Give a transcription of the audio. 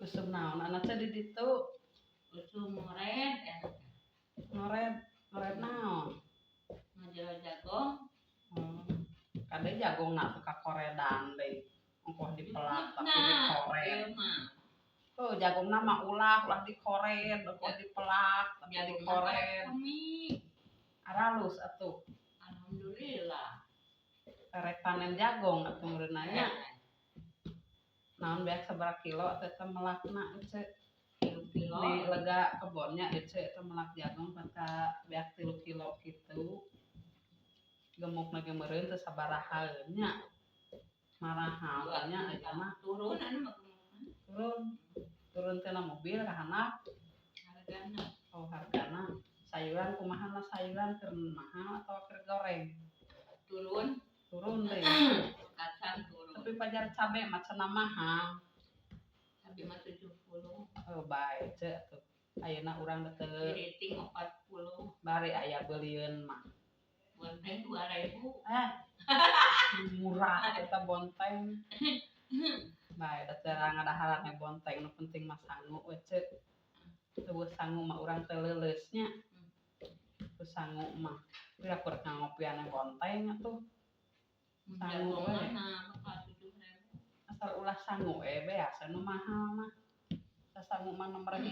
Usum naon anak teh di ditu? Usum ngored enak. Ngored, ngored naon? Ngajero jagong. Kade jagongna teu kakoredan deui. Ongkoh dipelak tapi Nah, dikored. Ieu mah. Oh, jagongna mah ulah, ulah dikored, ongkoh dipelak tapi Jagongna dikored. Kami. Aralus atuh. Alhamdulillah. Rek panen jagong atuh meureun nya. Naon beak sabaraha kilo teh teh melakna, Ece? 3 kilo. Di lega kebonnya Ece teh melak jagung ka beak 3 kilo kitu. Gemukna ge meureun teu sabarahaeun nya. Marahal nya eta mah. Turun anu mah gemukna. Turun. Turun tina mobil ka handap. Hargana. Oh, hargana. Sayuran kumaha na, sayuran keur mahal atau keur goreng? Turun. Turun deui. Kacang turun. Tapi pajar cabe mah cenah mahal. Tapi mah 70. Oh, bae ce atuh. Ayeuna urang teu Kiriting 40. Bari aya beulieun mah. Bonteng 2000. Eh. Murah eta bonteng. Bae da teu ngadaharan we bonteng, nu penting mah sangu we, ce. Teu sangu mah urang teu leuleus nya. Ku sangu mah. Pira kur ngopian bonteng atuh. Sangu Jagung we. Mana bakal 7000. Asal ulah sangu we beas nu mahal mah. Sangu mah nomor 1.